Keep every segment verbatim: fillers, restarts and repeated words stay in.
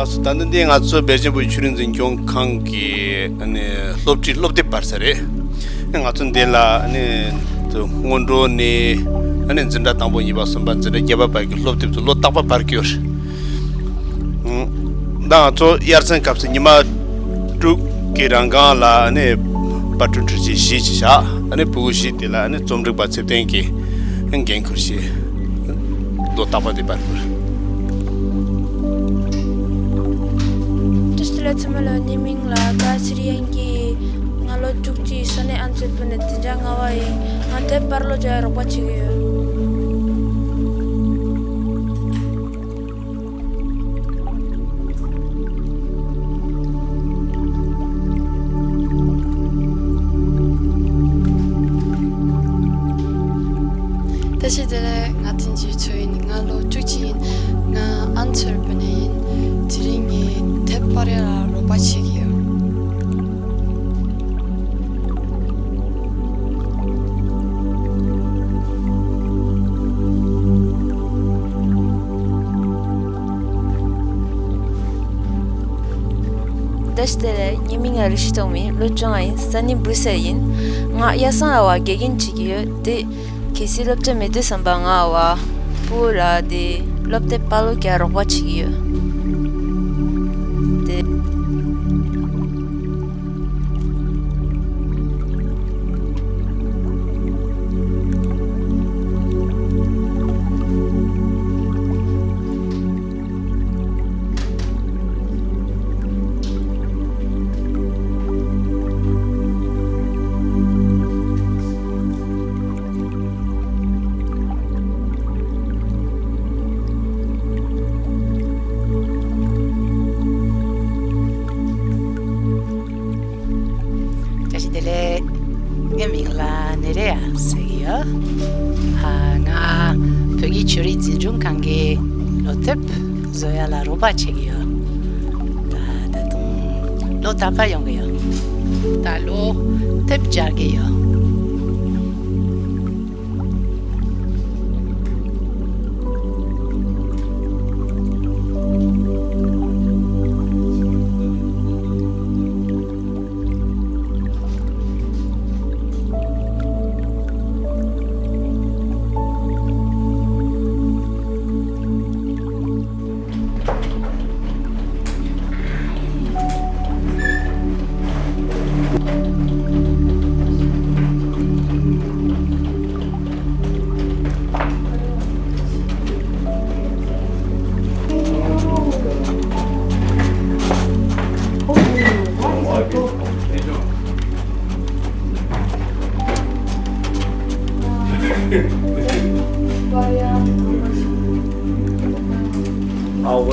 ད་ནི་འདི་ང་ཚོ་སྦེལ་ཇམ་བོད་ཀྱི་ཆོས་རིག་འཛིན་སྐྱོང་ཁང་གི་ཨ་ནི་སློབ་ཁྲིད་སློབ་དེབ་པར་ས་རེད། ང་ཚོ་འདི་ལ་ཨ་ནི་སྔོན་འགྲོ་ནས་ཨ་ནི་འཛིན་གྲྭ་དང་པོ་གཉིས་པ་གསུམ་པ་འཛིན་གྲྭ་བརྒྱད་པ་བར་གྱི་སློབ་དེབ་ཚོ་ལོ་རྟག་པར་པར་གྱི་ཡོད་རེད། ད་ང་ཚོ་དབྱར་གསེང་སྐབས་སུ་ཉི་མ་དྲུག་གི་རང་སྒང་ལ་ཨ་ནི་པར་སྐྲུན་འཕྲུལ་ཆས་བཞི་ཅིག་བཞག་ཨ་ནི་ཕྲུ་གུ་བཞི་དེ་ལ་ཨ་ནི་རྩོམ་སྒྲིག་པ་ཚེ་བརྟན་གྱིས་འགན་ཁུར་བྱས། ལོ་རྟག་པ་དེ་པར་སྐུལ། བཀྲ་ཤིས་བདེ་ལེགས་ཚང་མ་ལ། ངའི་མིང་ལ་ཀ་ཚེ་རིང་ཡིན། ང་ལོ་བཅུ་གཅིག་ས་གནས་ཨན་ཚོལ་བོད་ནས་བདུན་ཕྲག་ལྔ་པ་ཡིན། ང་དེབ་པར་ལོ་རྒྱག་རོགས་པ་བྱེད་ཀྱི་ཡོད། བཀྲ་ཤིས་བདེ་ལེགས། ང་བསྟན་འཛིན་མཚོ་ཡིན། ང་ལོ་བཅུ་གཅིག་ཡིན། ང་ཨན་ཚོལ་བོད་ནས་ཡིན། དེ་རིང་ངས་དེབ་པར་ཡ་ལ་རོགས་པ་བྱེད་ཀྱི་ཡོད། བཀྲ་ཤིས་བདེ་ལེགས། ངའི་མིང་ལ་རི་ཤི་ཐོང་མི། ལོ་བཅོ་ལྔ་ཡིན། ས་གནས་སྦུག་སེལ་ཡིན། ང་ཡ་སང་ལ་བ་དགེ་རྒན་བྱེད་ཀྱི་ཡོད་དེ། གལ་སྲིད་སློབ་གྲྭ་མེད་དུས་ཙམ་པ་ང་བ་སྤུ་ལ་དེ་སློབ་དེབ་པར་ལོ་རྒྱག་རོགས་པ་བྱེད་ཀྱི་ཡོད་དེ། བཀྲ་ཤིས་བདེ་ལེགས། ངའི་མིང་ལ་ནེ་རེ་ཡ་ཟེར་གྱི་ཡོད། ཨ། ང་བོད་ཀྱི་ཆོས་རིག་འཛིན་སྐྱོང་ཁང་གི་ལོ་དེབ་བཟོ་ཡ་ལ་རོགས་པ་བྱེད་ཀྱི་ཡོད། ད་ད་དུང་ལོ་རྟག་པར་ཡོང་གི་ཡོད། ད་ལོ་དེབ་སྦྱར་གྱི་ཡོད།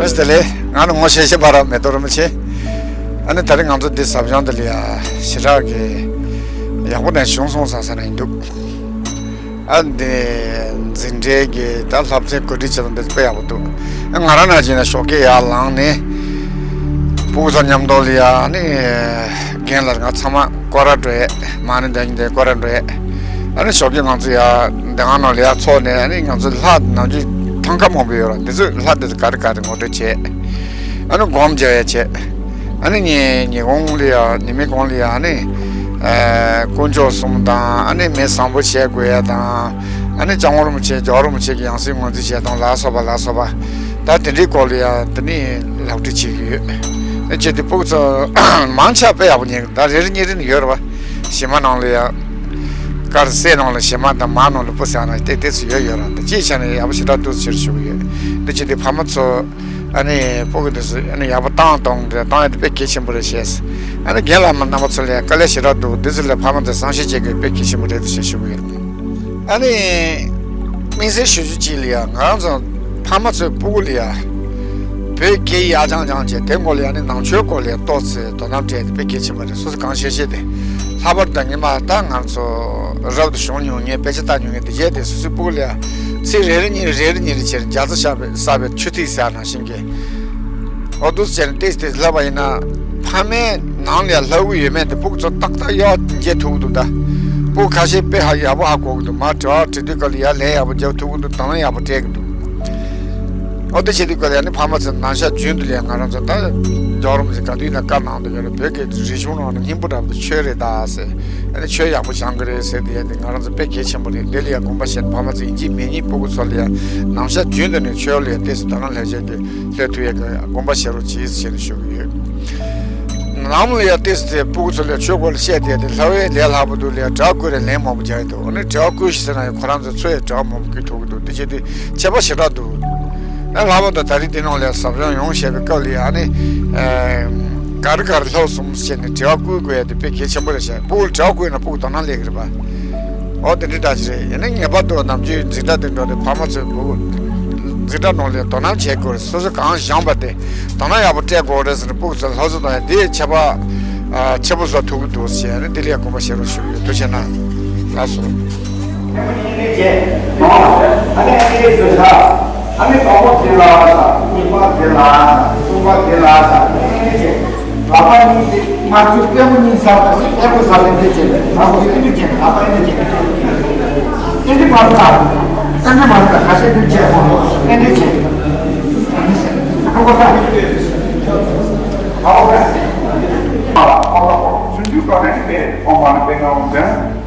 བཀྲ་ཤིས་བདེ་ལེགས། ང་ནི་ངོ་ཤེས་ཤེས་པ་ར་མེ་ཏོག་རིན་པོ་ཆེ། ཨ་ནི་ད་རེས་ང་ཚོ་འདི་ཟབ་སྦྱོང་འདི་ལ་ཡ་ཞེ་དྲག་གི་ཡག་པོ་ནས་བྱུང་སོང་ས་ས་ན་ཡིན་འདུག་ཨ་འདི་འཛིན་གྲྭའི་གི་ད་བསླབ་ཚན་གོ་སྒྲིག་བྱེད་སྟངས་འདི་དཔེ་ཡག་པོ་འདུག་ཨ་ང་རང་ན་བྱས་ན་ཞོགས་ཀས་ཡར་ལངས་ནས་ཕྲུ་གུ་ཚོ་མཉམ་དུ་ལ་ཡ་ནི་རྒན་ལགས་ང་ཚང་མ་སྐོར་ར་འགྲོ་ཡས། མ་ཎི་འདོན་གྱིན་དེ་སྐོར་ར་འགྲོ་ཡས། ཨ་ནི་ཞོགས་ཀས་ང་ཚོ་ཡ་འདི་སྒང་ནང་ལ་ཡ་ཚོགས་ནས། ཨ་ནི་ང་ཚོ་ལྷ་ནང་ཆོས་ཐང་ཀ་མང་པོ་ཡོད་ར། འདི་ཚོ་ལྷ་འདི་ཚོ་ག་རེ་ག་རེ་ངོ་སྤྲོད་བྱས། ཨ་ནི་སྒོམ་རྒྱག་ཡས་བྱས། ཨ་ནི་ཉིན་ཉིན་གུང་ལ་ཡ་ཉི་མའི་གུང་ལ་ཡ་ཨ་ནི་ཨ་དཀོན་མཆོག་གསུམ་དང་། ཨ་ནི་མི་བཟང་པོ་བྱེད་དགོས་ཡ་དང་། ཨ་ནི་སྐྱབས་མགོན་རིན་པོ་ཆེ་རྒྱལ་བ་རིན་པོ་ཆེ་གི་ཡང་སྲིད་ངོས་འཛིན་བྱེད་སྟངས་ལ་སོགས་པ་ལ་སོགས་པ། ད་དེ་འདྲའི་སྐོར་ལ་ཡ་དེ་ནི་ལག་བྲིས་བྱེད་ཀྱི་ཡོད། ཨ་ནི་བྱས་ཏེ་ཕྲུ་གུ་ཚོ་མང་ཆེ་བ་དཔེ་ཡག་པོ་ཉན་གི། ད་རེ་རེ་གཉིས་རེ་ནི་ཡོད་རེད་བ། གཞས་མ་ནང་ལ་ཡ། དཀར་གསལ་ནང་ལ་གཞས་མ་དང་། མ་ནང་ལ་སྤུ་གསལ་ནང་ཏེ་ཏེ་ཚོ་ཡོད་ཡོད་ར། འདི་ཅིའི་ཆ་ནས་ཡག་པོ་ཞེ་དྲག་འདུག་ཟེར་ཞུ་གི་ཡོད། འདི་བྱས་ཏེ་ཕ་མ་ཚོ་ཨ་ནི་ཕྲུ་གུ་འདི་ཚོ་ཨ་ནི་ཡག་པོ་བཏང་གཏོང་དེ་བཏང་ཡ་དེ་དཔེ་གལ་ཆེན་པོ་རེད་ཤེས། ཨ་ནི་རྒན་ལགས་མ་རྣམ་པ་ཚོ་ལ་དཀའ་ལས་ཞེ་དྲག་འདུག་འདི་ཚོ་ལ་ཕ་མ་ཚོས་བསམ་ཤེས་བྱེད་དགོས་དཔེ་གལ་ཆེན་པོ་རེད་ཟེར་ཞུ་གི་ཡོད། ཨ་ནི་དམིགས་བསལ་ཞུ་རྒྱུ་གཅིག་ལ་ཡ། ང་རང་ཚོ་ཕ་མ་ཚོའི་ཕྲུ་གུ་ལ་ཡ་བོད་སྐད་ཡག་རྐྱང་རྐྱང་བྱས། དེ་སྐོར་ལ་ཡ་ནི་ནང་ཆོས་སྐོར་ལ་ཡ་ཏོག་ཙམ་དོ་སྣང་སྤྲད་དེ་དཔེ་གལ་ཆེན་པོ་རེད། སོ་སོ་གང་ཤེས་ཤེས་དེ། ལྷག་པར་དུ་ཉི་མ་ད་ང་ཚོ་རབ་ཏུ་བྱུང་མྱོང་མཁན་དཔེ་ཆ་ལྟ་མྱོང་མཁན་དེ་བྱས་ཏེ་སོ་སོའི་ཕྲུ་གུ་ལ་ཡ་ཚིག་རེ་རེ་གཉིས་རེ་རེ་གཉིས་རེ་བྱས་རྒྱ་མཚོ་བསགས་པའི་བསགས་པའི་ཆུ་ཐིགས་ཟེར་ནང་བཞིན་གྱི། འོ་འདུག་སེ་བྱས་ནས་ཏོག་ཙམ་ལབ་པ་ཡིན་ན། ཕ་མའི་ནང་ལ་ལྷག་གི་ཡོད་མེད་དེ་ཕྲུ་གུ་ཚོ་ཏག་ཏག་ཡར་འཇལ་ཐུབ་ཀྱི་འདུག་ད་ཕྲུ་གུ་ཁ་ཤས་དཔེ་ཧ་ཡག་པོ་ཧ་གོ་གི་འདུག་མར་དྲི་བ་དྲི་དུས་སྐབས་ལ་ཡར་ལན་ཡག་པོ་རྒྱབ་ཐུབ་ཀྱི་འདུག་དང་བླངས་ཡག་པོ་སྤྲད་ཀྱི་འདུག་འོ་དེ་བྱེད་དུས་སྐབས་ལ་ཡང་ནི་ཕ་མ་ཚོས་ནང་ཤག་རྒྱུན་དུ་ལ་ཡང་ང་རང་ཚོ་ད་རྒྱལ་བ་རིན་པོ་ཆེ་ག་དུས་ཡིན་ན་བཀའ་གནང་དུ་ཡོད་རེད། བོད་ཀྱི་རིག་གཞུང་ནང་ནས་སྙིང་པོ་འདྲ་པོ་དེ་ཆོས་རེད་ད་ཟེར། ཨ་ནི་ཆོས་ཡག་པོ་སྦྱང་གི་རེད་ཟེར་དེ་ཡང་དེ་ང་རང་ཚོ་དཔེ་གལ་ཆེན་པོ་རེད། དེ་ལ་ཡང་དགོངས་པ་བཞེས་ནས་ཕ་མ་ཚོ་ཡིན་གཅིག་མིན་གཉིས་སྤུ་གུ་ཚོ་ལ་ཡང་ནང་ཤག་རྒྱུན་དུ་ནས་ཆོས་ལ་ཡང་ཏོག་ཙམ་དོ་སྣང་སླེབས་བྱས་ཀྱི་སླེབས་ཐུབ་ཡས་ཀྱི་དགོངས་པ་བཞེས་རོགས་གྱིས་ཟེར་ནས་ཞུ་གི་ཡོད། ནང་ལ་ཡང་ཏོག་ཙམ་དེ་སྤུ་གུ་ཚོ་ལ་ཆོས་སྐོར་ལ་བཤད་དེ་དེ་ལྷ་བའི་ལས་སླ་པོ་འདུག་ལ་ཡང་དྲ་བརྐོས་རེ་ལན་མང་པོ་རྒྱག་ཡི་འདུག་ཨ་ནི་དྲ་བརྐོས་ཤིག་ཟེར་ན་ཡང་ཁོ་རང་ཚོ་ཚོ་ཡི་དྲ་མང་པོ་བརྐོས་ཐུབ་ཀྱི་འདུག་དེ་བྱས་དུས་ཁྱད་པར་ཞེ་དྲག་འདུག་ཨ་ལྷག་པར་དུ་ད་རེས་འདི་ནང་ལ་ཟབ་སྦྱོང་ཡོང་བཤད་པའི་སྐབས་ལ་ཡང་ནི། ཨ་ག་རེ་ག་རེ་ལྷག་སོང་ཟེར་ནས་དྲི་བ་བཀོད་དགོས་ཡ་དེ་དཔེ་གལ་ཆེན་པོ་རེད་ཤག་སྤུ་གུ་ལ་དྲི་བ་བཀོད་ན་སྤུ་གུ་དོ་སྣང་སླེབས་ཀྱི་རེད་པ། འོ་དེ་འདྲའི་འདྲ་ཞིག་རེད། ཡིན་ན་ངེས་པར་དུ་ནམ་རྒྱུན་འཛིན་གྲྭ་དེ་འགྲོ་དུས་ཕ་མ་ཚོས་སྤུ་གུ་འཛིན་གྲྭ་ནང་ལ་དོ་སྣང་བྱེད་དགོས་རེད། སོ་སོ་གང་སྦྱངས་པ་དེ་དོ་སྣང་ཡག་པོ་སྤྲད་དགོས་རེད་ཟེར་ནས་སྤུ་གུ་ཚོ་སློབ་གསོ་གཏོང་ཡ་དེ་ཁྱད་པར་ཨ་ཆེན་པོ་བཟོ་ཐུབ་ཀྱི་འདུག་ཟེར་ནས་དེ་ལ་ཡང་དགོངས་པ་བཞེས་རོགས་ཞུ་གི་ཡོད། ཐུགས་རྗེ་གནང་། ལགས་སོ།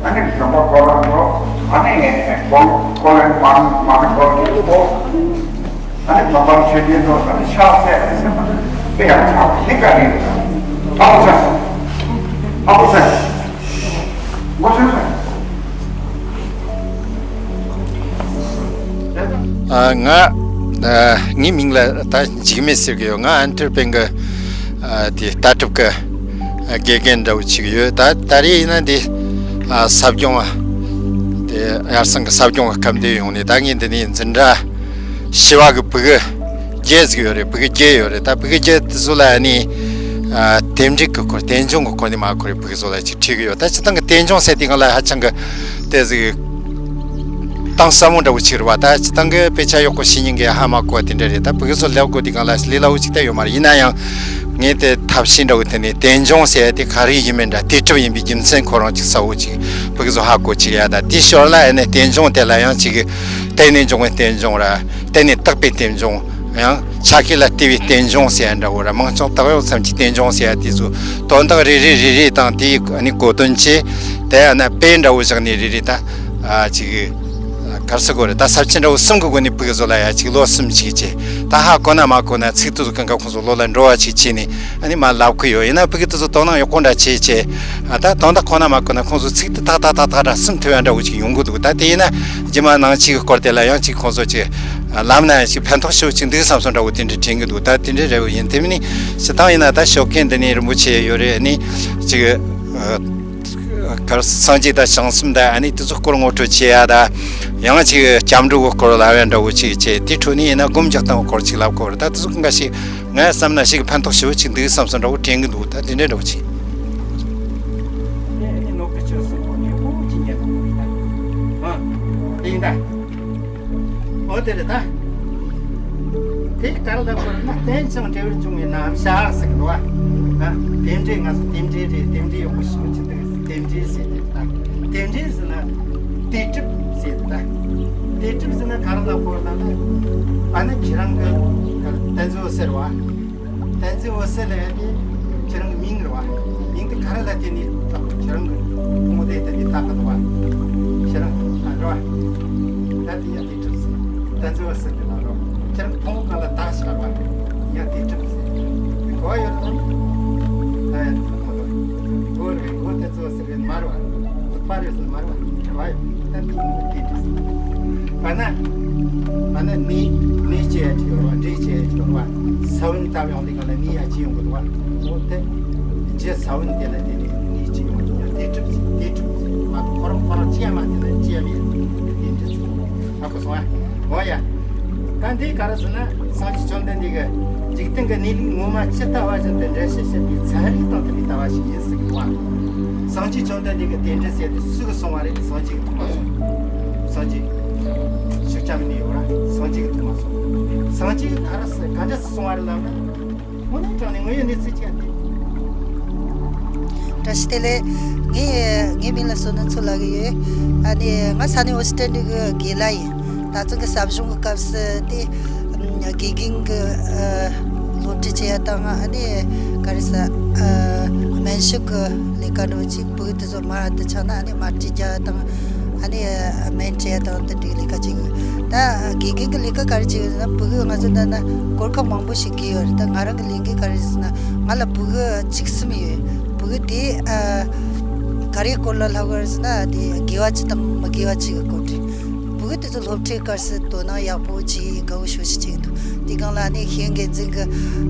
ཨ་ནི་གཞོན་པ་ཁོ་རང་ཚོ་ཨ་ནི་གོ་གོ་ལེན་མང་མང་གོ་གི་འདུག་གོ། ཨ་ནི་གཞོན་པ་ཆོས་ཅན་ཚོ་ཨ་ནི་ཕྱག་འཚལ་ཨ་ནི་སེམས་པ་དཔེ་ཡག་ཆགས་ལིང་ག་ནི་ཨ་ཁུ་ས་ཨ་ཁུ་ས་ངོ་ཤེས་ས། ཨ་ང་ཨ་ངའི་མིང་ལ་ད་འཇིགས་མེད་ཟེར་གི་ཡོད། ང་ཨན་ཐར་པན་གི་ཨ་དེ་ལྟ་གྲུབ་གི་དགེ་རྒན་འདྲ་བོ་ཅིག་ཡོད། ད་ད་རེས་ཡིན་ན་འདི་ཨ་ཟབ་སྦྱོང་བ་དེ་ཡར་སང་གི་ཟབ་སྦྱོང་བ་སྐབས་འདི་ཡོང་ནས་ད་ངས་འདི་ནས་འཛིན་གྲྭ་བཞི་བ་གི་ཕྲུ་གུ་བརྒྱད་ཟིག་ཡོད་རེད། ཕྲུ་གུ་བརྒྱད་ཡོད་རེད། ད་ཕྲུ་གུ་བརྒྱད་དེ་ཚོ་ལ་ཨ་ནི་ཨ་རྟེན་འབྲེལ་གི་སྐོར་རྟེན་འབྱུང་གི་སྐོར་ནས་མར་ཁོ་རའི་ཕྲུ་གུ་ཚོ་ལ་ཅིག་ཁྲིད་གི་ཡོད། ད་སྤྱིར་བཏང་གི་རྟེན་འབྱུང་ཟེར་དུས་སྒང་ལ་ཧ་ཅང་གི་དེ་ཟིག་གཏིང་ཟབ་མོ་འདྲ་བོ་ཅིག་རེད་བ། ད་སྤྱིར་བཏང་གི་དཔེ་ཆ་ཡག་པོ་ཤེས་མཁན་གྱིས་ཧ་མ་གོ་བ་དེ་འདྲ་རེད། ད་ཕྲུ་གུ་ཚོ་སླེབས་དགོས་དུས་སྒང་ལ་ལས་སླ་བོ་ཅིག་ད་ཡོད་མ་རེད། ཡིན་ན་ཡང་ངས་དེ་ཐབས་ཤེས་འདྲ་བོ་དེ་ནས་རྟེན་འབྱུང་ཟེར་ཡ་དེ་ག་རེ་ཡིན་མིན་འདྲ། དེ་གྲུབ་ཡིན་པའི་རྒྱུ་མཚན་ཁོ་རང་ཅིག་གསལ་བོ་ཅིག་ཕྲུ་གུ་ཚོ་ཧ་གོ་ཅིག་ཡ། ད་དེའི་ཞོར་ལ་ཨ་ནི་རྟེན་འབྱུང་དེ་ལ་ཡང་ཅིག་གཏན་ནས་འབྱུང་བའི་རྟེན་འབྱུང་ར། གཏན་ནས་བཏགས་པའི་རྟེན་འབྱུང་། ཡང་ཆ་ཤས་ལ་ལྟོས་པའི་རྟེན་འབྱུང་ཟེར་ཡ་འདྲ་བོ་ར། མང་ཆུང་བཏགས་ཡོད་ཙམ་གྱི་རྟེན་འབྱུང་ཟེར་ཡ་དེ་ཚོ་དོན་དག་རེ་རེ་རེ་རེ་དང་དེའི་ཨ་ནི་གོ་དོན་བཅས་དེ་ཡང་ན་དཔེ་འདྲ་བོ་བཞག་ནས་རེ་རེ་ད་ཨ་ཅིག་གར་སོ་གོ་རེ་ད་ས་བཅད་འདྲ་བོ་གསུམ་གྱི་སྒོ་ནས་ཕྲུ་གུ་ཚོ་ལ་ཡ་ཅིག་བློ་སིམ་ཅིག་བྱས། ད་ཧ་གོ་ན་མ་གོ་ན་ཚིག་དེ་ཚོ་གང་ག་ཁོང་ཚོ་བློ་ལ་འགྲོ་བ་ཅིག་བྱས་ནས་ཨ་ནི་མ་ལབ་གི་ཡོད། ཡིན་ན་ཕྲུ་གུ་དེ་ཚོ་དོ་སྣང་ཡག་པོ་འདྲ་བྱས་བྱས་ད་དོན་དག་གོ་ན་མ་གོ་ན་ཁོང་ཚོ་ཚིག་དེ་ཏག་ཏག་ཏག་ཏག་འདྲ་སིམ་ཐུབ་ཡ་འདྲ་བོ་ཅིག་ཡོང་གི་འདུག་ད་དེ་ཡིན་ན་རྗེས་མ་ནང་ཆོས་ཀྱི་སྐོར་དེ་ལ་ཡང་ཅིག་ཁོང་ཚོ་ཅིག་ལམ་ན་ཡང་ཅིག་ཕན་ཐོགས་ཤོག་ཅིག་འདུག་བསམ་སོང་འདྲ་བོ་དེ་འདྲ་དྲན་གི་འདུག་ད་དེ་འདྲ་རེད་བ། ཡིན་དེ་མིན་ནི་སྤྱིར་བཏང་ཡིན་ན་ད་ཞོགས་ཀས་འདི་ནས་རིན་པོ་ཆེ་ཡོད་རེད། ཨ་ནི་ཅིག་གར་སངས་རྒྱས་དང་བྱང་སེམས་དང་ཨ་ནི་དེ་ཚོ་སྐོར་ངོ་སྤྲོད་བྱེད་ཡ་ད་ཡང་ཅིག་སྐྱབས་འགྲོ་གི་སྐོར་ལབ་ཡ་འདྲ་བོ་ཅིག་བྱས། དེ་འཕྲོ་ནས་ཡིན་ན་སྒོམ་རྒྱག་སྟངས་སྐོར་ཅིག་ལབ་དགོས་རེད། ད་དེ་ཚོ་གང་ག་ཞིག་ང་བསམ་ན་ཞིག་ཕན་ཐོགས་ཞེ་པོ་ཅིག་འདུག་བསམ་སོང་འདྲ་བོ་དྲན་གི་འདུག་ད་དེ་འདྲ་འདྲ་བོ་ཅིག་དེ་ནི་ནོར་གྱི་ཆོས་གསུམ་པོ་ནི་ཨོ་ཅི་ཉན་དང་མོ་ཡིན་ད། ཨ་དེ་ཡིན་ད། ཨོ་དེ་རེད་ད། དེ་ག་རེ་ལབ་དགོས་རེད་ན་རྟེན་ཅིང་འབྲེལ་བར་འབྱུང་བའི་རྣམ་གཞག་ཟེར་གི་འདུག་བ། ཨ་རྟེན་འབྲེལ་ང་ཚོ་རྟེན་འབྲེལ་རེད། རྟེན་འབྲེལ་ཡག་པོ་ཞེ་པོ་ཅིག་འདུག་རྟེན་འབྲེལ་ཟེར་དེ་ད། རྟེན་འབྲེལ་ཟེར་ན་དེ་གྲུབ་ཟེར་དེ་ད། དེ་གྲུབ་ཟེར་ན་ག་རེ་ལབ་དགོས་རེད་ན་ད། ཨ་ནི་ཁྱེད་རང་གི་བསྟན་འཛིན་འོད་ཟེར་བ། བསྟན་འཛིན་འོད་ཟེར་ལབ་ཡ་དེ་ཁྱེད་རང་གི་མིང་རེད་བ། མིང་དེ་ག་རེ་ལ་བརྟེན་ནས་བཏགས་པ། ཁྱེད་རང་གི་ཕུང་པོ་དེ་བརྟེན་ནས་བཏགས་གི་འདུག་བ། ཁྱེད་རང་ཨ་རེད་བ། ད་དེ་ཡ་དེ་གྲུབ་ཟེར། བསྟན་འཛིན་འོད་ཟེར་དེ་ལ་རེད་བ། ཁྱེད་རང་གི་ཕུང་པོ་གང་ལ་བཏགས་ཤག་རེད་བ། ཡ་དེ་གྲུབ་ཟེར། གོ་བ་ཡོད་དམ། ད་ཡ་དེ་གོ་མ་གོ། མགོ་རེད། མགོ་བསྟན་འཛིན་འོད་ཟེར་རེད་མ་རེད་བ། ལག་པ་རེད་ཟེར་མ་རེད་བ། དྲི་བ་ཡོད། ད་དེ་མོ་དེ་དྲིས། པ་ན། པ་ན་ནི་ནི་སྐྱེ་ཡ་ཅིག་ཡོད་རེད་བ། འབྲས་སྐྱེ་ཡ་ཅིག་ཡོད་རེད་བ། ས་བོན་བཏབ་ཡོང་དུས་སྒང་ལ་ནི་ཡ་ཅིག་ཡོང་གི་འདུག་བ། འོ་དེ་རྗེས་ས་བོན་དེ་ལ་དེ་ནི་ནི་ཅིག་ཡོང་དུས་ཡང་དེ་གྲུབ་ཅིག་དེ་གྲུབ་ཅིག་མ་གཏོགས་ཁོ་རང་ཁོ་རང་ཅི་ཡང་མ་དེ་ལ་ཅི་ཡང་མེད། དེ་འདྲ་ཅིག་ཧ་གོ་སོང་ཨ། འོ་ཡ། ད་འདི་ག་རེ་ཟེར་ན། སངས་རྒྱས་བཅོམ་ལྡན་འདས་ཀྱིས་འཇིག་རྟེན་གྱི་གནས་ལུགས་ངོ་མ་ཇི་ལྟ་བ་བཞིན་དུ་འགྲེལ་བཤད་བྱེད་པའི་ཚན་རིག་དང་མཐུན་པའི་ལྟ་བ་ཞིག་ཡིན་ཟེར་གྱི་འདུག་བ། སངས་རྒྱས་བཅོམ་ལྡན་འདས་ཀྱིས་དེ་འདྲ་ཟེར་ཏེ་སུ་གིས་གསུངས་པ་རེད། སངས་རྒྱས་ཀྱིས་ཐོག་མ་གསུངས། སངས་རྒྱས་ཤུགས་ལྕམ་ནས་ཡོད་ར། སངས་རྒྱས་ཀྱིས་ཐོག་མ་གསུངས། སངས་རྒྱས་ཀྱིས་ག་རེ་ཟེར་ག་འདྲ་གསུངས་པ་རེད་ལབ་ན། དངོས་གནས་དྲང་གནས་དངོས་ཡོད་གནས་ཚུལ་ཅིག་ཡིན། བཀྲ་ཤིས་བདེ་ལེགས། ངའི་ངའི་མིང་ལ་བསོད་ནམས་མཚོ་ལབ་ཀྱི་ཡོད། ཨ་ནི་ང་ས་གནས་ཨོ་སི་ཀྲོ་ལི་ཡ་གི་དགེ་ལགས་ཡིན། ད་ཚང་གི་ཟབ་སྦྱོང་གི་སྐབས་སུ་དེ་ དགེ་རྒན་གྱི་ཨ་སློབ་ཁྲིད་བྱེད་ཡ་དང་། ཨ་ནི་ག་རེ་ཟ། ཨ་སྨན་ཞབས་ཀྱི་ལས་ཀ་འགྲོ་ཅིག་ཕྲུ་གུ་དེ་ཚོ་མ་དེ་ཆགས་ན། ཨ་ནི་མ་ཁྲིད་རྒྱ་དང་། ཨ་ནི་སྨན་ཁྲིད་ཡ་དང་། དེ་འདྲའི་ལས་ཀ་བྱེད་དགོས། ད་དགེ་རྒན་གྱི་ལས་ཀ་ག་རེ་བྱེད་ཡོད་ན། ཕྲུ་གུ་ང་ཚོ་འདི་ན་གོར་ཁ་མང་པོ་ཞིག་གི་ཡོད་རེད། ད་ང་རང་གི་ལས་འགན་ག་རེ་ཟེར་ན། ང་ལ་ཕྲུ་གུ་བཅུ་གསུམ་ཡོད། ཕྲུ་གུ་དེ་ཨ་ག་རེའི་སྐོར་ལ་ལབ་དགོས་རེད་ཟེར་ན། དེ་དགེ་བ་ཅིག་དང་མི་དགེ་བ་ཅིག་གི་སྐོར་རེད། ཕྲུ་གུ་དེ་ཚོ་སློབ་ཁྲིད་སྐབས་སུ་དོ་སྣང་ཡག་པོ་བྱེད། དགའ་བོ་ཞེ་པོ་ཅིག་བྱེད་ཀྱི་འདུག་དེ་སྒང་ལ་ནི་ཤེས་ཡོན་འགན་འཛིན་གྱི་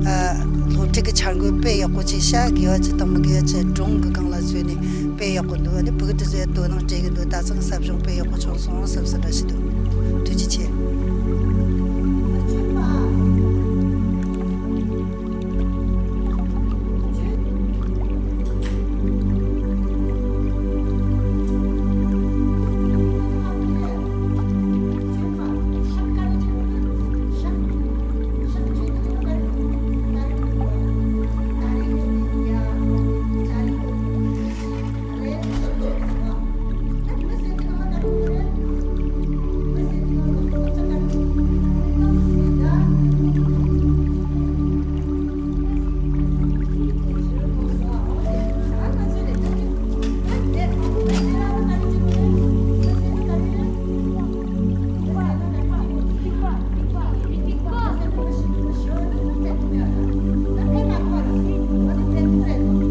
ཨ་སློབ་ཁྲིད་ཀྱི་འཆར་འགོད་དཔེ་ཡག་པོ་བྱས་ཤག་དགེ་བ་ཅིག་དང་མི་དགེ་བ་ཅིག་སྒྲུང་གི་སྒང་ལ་བཟོས་ནས་དཔེ་ཡག་པོ་འདུག་ཨ་ནི་ཕྲུ་གུ་དེ་ཚོས་དོ་སྣང་སྤྲད་ཀྱི་འདུག་ད་ཐེངས་ཟབ་སྦྱོང་དཔེ་ཡག་པོ་བྱུང་སོང་བསམ་བསམ་འདྲ་ཞིག་འདུག་ཐུགས་རྗེ་ཆེ།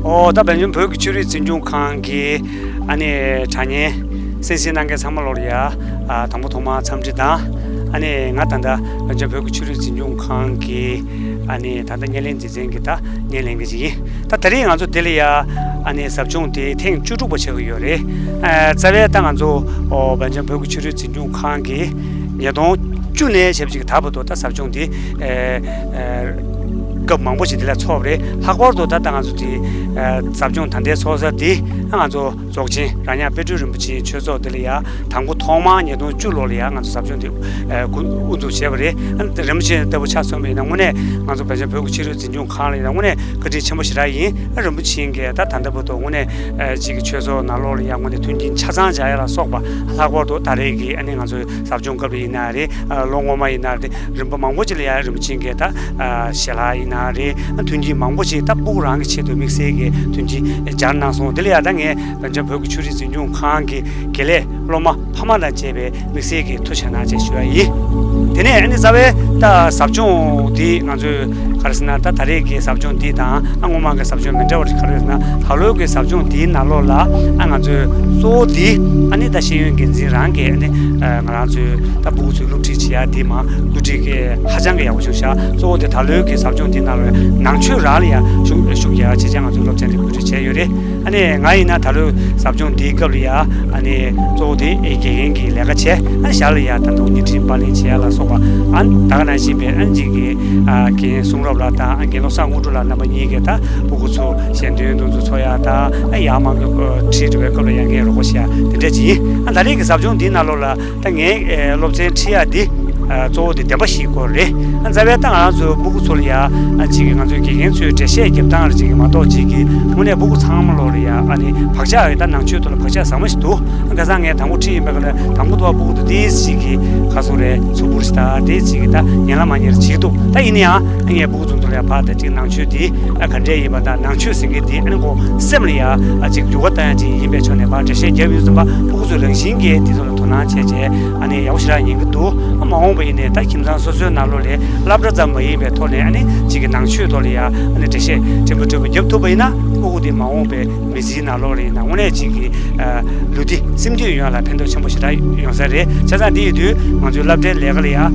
ཨོ། ད་བན་ཆུང་བོད་ཀྱི་ཆོས་རིག་འཛིན་སྐྱོང་ཁང་གི་ཨ་ནི་དྲ་བརྙན་གསན་གཟིགས་གནང་མཁན་ཚང་མ་ལོར་ཡ། ཨ་དང་པོ་ཐོག་མར་འཚམས་འདྲི་དང་། ཨ་ནི་ང་ད་ལྟ་བན་ཆུང་བོད་ཀྱི་ཆོས་རིག་འཛིན་སྐྱོང་ཁང་གི་ཨ་ནི་ད་ལྟ་བརྙན་ལེན་སྡེ་ཚན་གྱི་ད་བརྙན་ལེན་མཁན་ཅིག་ཡིན། ད་དེ་རིང་ང་ཚོ་འདི་ལ་ཡ་ཨ་ནི་ཟབ་སྦྱོང་དེ་ཐེངས་བཅུ་དྲུག་པ་ཆགས་ཀྱི་ཡོད་རེད། ཨ་རྩ་བའི་ད་ང་ཚོ་ཨོ་བན་ཆུང་བོད་ཀྱི་ཆོས་རིག་འཛིན་སྐྱོང་ཁང་གི་ཉིས་སྟོང་བཅུ་ནས་ཞབས་ཕྱི་གི་ད་བར་དུ་ད་ཟབ་སྦྱོང་འདི་ཨེ་ཨེ་སྐབས་མང་པོ་ཞིག་འདི་ལ་ཚོགས་པ་རེད། ལྷག་པར་དུ་ད་ལྟ་ང་ཚོ་འདི་ཨེ་ཟབ་སྦྱོང་ད་ལྟའི་ཚོགས་ས་འདི་ང་ཚོ་རྫོགས་ཆེན་རྭ་ཉག་དཔལ་སྤྲུལ་རིན་པོ་ཆེའི་ཆོས་ཚོགས་འདི་ལ་ཡ་དང་པོ་ཐོག་མར་ཉིས་སྟོང་བཅུ་ལོ་ལ་ཡ་ང་ཚོ་ཟབ་སྦྱོང་འདི་ཨེ་དབུ་དབུ་འཛུགས་བྱས་པ་རེད། ཨ་ནི་རིན་པོ་ཆེ་ལྟ་བུ་ཆ་མཚོན་པ་ཡིན་ན་དངོས་གནས་ང་ཚོ་བན་ཆུང་བོད་ཀྱི་ཆོས་རིག་འཛིན་སྐྱོང་ཁང་ལ་ཡིན་ན་དངོས་གནས་བཀའ་དྲིན་ཆེན་པོ་ཞེ་དྲག་ཡིན། ཨ་རིན་པོ་ཆེ་གིས་ད་ད་ལྟ་བར་དུ་དངོས་གནས་ཨེ་ཅིག་གི་ཆོས་ཚོགས་ནང་ལོགས་ལ་ཡ་དངོས་གནས་མཐུན་རྐྱེན་ཆ་ཚང་སྦྱར་ཡ་ལ་སོགས་པ། ལྷག་པར་དུ་ད་རེས་ཀྱི་ཨ་ནི་ང་ཚོའི་ཟབ་སྦྱོང་སྐབས་ལ་ཡིན་ན་རེད། ཨ་ལོ་སྔོན་མ་ཡིན་ན་རེད། རིམ་པ་མང་པོ་ཅིག་ལ་ཡ་རིན་པོ་ཆེ་གིས་ད་ཨ་ཞལ་ལག་ཡིན་ན་རེད། ཨ་མཐུན་རྐྱེན་མང་པོ་ཅིག་ད་སྤུ་གུ་རང་གི་ཆེད་དུ་དམིགས་བསལ་གྱི་མཐུན་རྐྱེན་སྦྱར་གནང་སོང་། དེ་ལ་ཡ་ད་ངས་བན་ཆུང་བོད་ཀྱི་ཆོས་རིག་འཛིན་སྐྱོང་ཁང་གི་དགེ་ལས་སློབ་མ་ཕ་མ་དང་བཅས་པའི་དམིགས་བསལ་གྱི་ཐུགས་རྗེ་གནང་ཞེས་ཞུ་བ་ཡིན། དེ་ནས་ཨ་ནི་རྩ་བའི་ད་ཟབ་སྦྱོང་འདི་ང་ཚོས་ག་རེ་ཟེར་ན། ད་ད་རེས་ཀྱི་ཟབ་སྦྱོང་འདི་དང་ཨ་སྔོན་མ་གི་ཟབ་སྦྱོང་མི་འདྲ་བ་ཞིག་ག་རེ་ཟེར་ན། ད་ལོའི་གི་ཟབ་སྦྱོང་འདིའི་ནང་ལོགས་ལ་ཨ་ང་ཚོས་གཙོ་བོ་འདི་ཨ་ནི་ད་ཤེས་ཡོན་འགན་འཛིན་རང་གིས་ཨ་ནི་ཨ་ང་རང་ཚོའི་ད་སྤུ་གུ་ཚོའི་སློབ་ཁྲིད་བྱེད་ཡ་འདི་མ་བཀོད་སྒྲིག་གི་ཧ་ཅང་གི་ཡག་པོ་བྱུང་ཤག་གཙོ་བོ་དེ་ད་ལོའི་གི་ཟབ་སྦྱོང་འདིའི་ནང་ལོགས་ནང་ཆོས་རང་ལ་ཡ་ཤུགས་ཤུགས་རྒྱག་ཡ་བྱེད་ཅེས་ང་ཚོའི་སློབ་ཚན་དེ་བཀོད་སྒྲིག་བྱས་ཡོད་རེད། ཨ་ནི་ང་ཡིན་ན་ད་ལོའི་ཟབ་སྦྱོང་འདིའི་སྐབས་ལ་ཡ་ཨ་ནི་གཙོ་བོ་དེ་ཨེ་དགེ་རྒན་གྱི་ལས་ཀ་བྱས། ཨ་ནི་ཞར་ལ་ཡ་ད་དུང་བརྙན་འཕྲིན་པར་ལེན་བྱེད་ཡ་ལ་སོགས་པ། ཨ་ནི་ད་ག་ནང་བཞིན་པའི་ཨ་ནི་གཅིག་གི་ཨ་རྒན་གསུང་རབ་ལགས་དང་ཨ་རྒན་བློ་བཟང་དངོས་གྲུབ་ལགས་རྣམ་པ་གཉིས་ཀྱིས་ད་སྤུ་གུ་ཚོ་ཞལ་འདོན་འདུ་འཛོམས་ཚོགས་ཡ་དང་། ཨ་ཡར་མར་གྱི་ཁྲིད་འགྲོ་བའི་སྐབས་ལ་ཡ་ངས་རོགས་པ་བྱེད་ཡ་དེ་འདྲ་ཅིག་ཡིན། ཨ་ད་རེས་ཀྱི་ཟབ་སྦྱོང་འདིའི་ནང་ལོགས་ལ་ད་ངས་ཨེ་སློབ་ཚན་ཁྲིད་ཡ་འདི་ཨ་གཙོ་བོ་དེ་བདེན་པ་བཞིའི་སྐོར་རེད། ཨ་རྩ་བའི་ད་ང་རང་ཚོའི་སྤུ་གུ་ཚོ་ལ་ཡ་ཨ་ཅིག་གི་ང་ཚོའི་དགེ་རྒན་ཚོའི་འགྲེལ་བཤད་རྒྱབ་སྟངས་ལ་ཅིག་གི་མ་གཏོགས་ཅིག་གི་དངོས་གནས་སྤུ་གུ་ཚང་མ་ལོ་ལ་ཡ་ཨ་ནི་བག་ཆགས་ཡི་ད་ནང་ཆོས་ཐོག་ལ་བག་ཆགས་ཟབ་མོ་ཞིག་འདུག་ཁ་སང་ངས་དང་པོ་ཁྲིད་ཡིན་པའི་སྐབས་ལ་དང་པོ་ཐོག་སྤུ་གུ་དེ་ཏོག་ཙམ་ཅིག་གི་ཁ་སོ་རེད། ཚུར་འབུར་ཞིག་ད་ཏོག་ཙམ་ཅིག་གི་ད་ཉན་ལ་མ་ཉན་ལ་བྱེད་ཀྱི་འདུག་ད་ཡིན་ན་ཡང་ཨ་ངས་སྤུ་གུ་ཚོ་ཚོ་ལ་ཡ་ཕར་ད་ཅིག་ནང་ཆོས་དེ་ཨ་ག་འདྲས་ཡིན་པ་དང་། ནང་ཆོས་ཟེར་མཁན་དེ་ཨ་ནི་ཁོ་སེམས་ལ་ཡ་ཨ་ཅིག་འགྱུར་བ་བཏང་ཡ་ཅིག་ཡིན་པའི་ཕྱོགས་ནས་ཕར་འགྲེལ་བཤད་རྒྱབ་ཡོང་དུས་ཙམ་པ། སྤུ་གུ་ཚོས་རང་བཞིན་གྱིས་དེ་ཚོ་ལ་དོ་སྣང་བྱས་བྱས་ཨ་ནི་ཡག་པོ་ཞེ་དྲག་ཉན་གྱི་འདུག་ཨ་མ་འོངས་པ་ཡིན་ནའི་ད་ཁྱིམ་ཚང་སོ་སོའི་ནང་ལོགས་ལ་སློབ་གྲྭ་ཙམ་མ་ཡིན་པའི་ཐོག་ནས་ཨ་ནི་ཅིག་གི་ནང་ཆོས་ཐོག་ལ་ཡ་ཨ་ནི་འགྲེལ་བཤད་ཕྲན་བུ་ཕྲན་བུ་རྒྱབ་ཐུབ་པ་ཡིན་ན། སྤུ་གུ་དེ་མ་འོངས་པའི་མི་ཚེའི་ནང་ལོགས་ལ་ཡིན་ན་དངོས་གནས་ཅིག་གི་ཨ་ལུས་བདེ་སེམས་སྐྱིད་ཡོང་ཡ་ལ་ཕན་ཐོགས་ཆེན་པོ་ཞེ་དྲག་ཡོང་ས་རེད། བྱས་ཙང་འདི་ཡིན་དུས་ང་ཚོའི་སློབ་གྲྭའི་ལས་ཀ་ལ་ཡ་ཨ་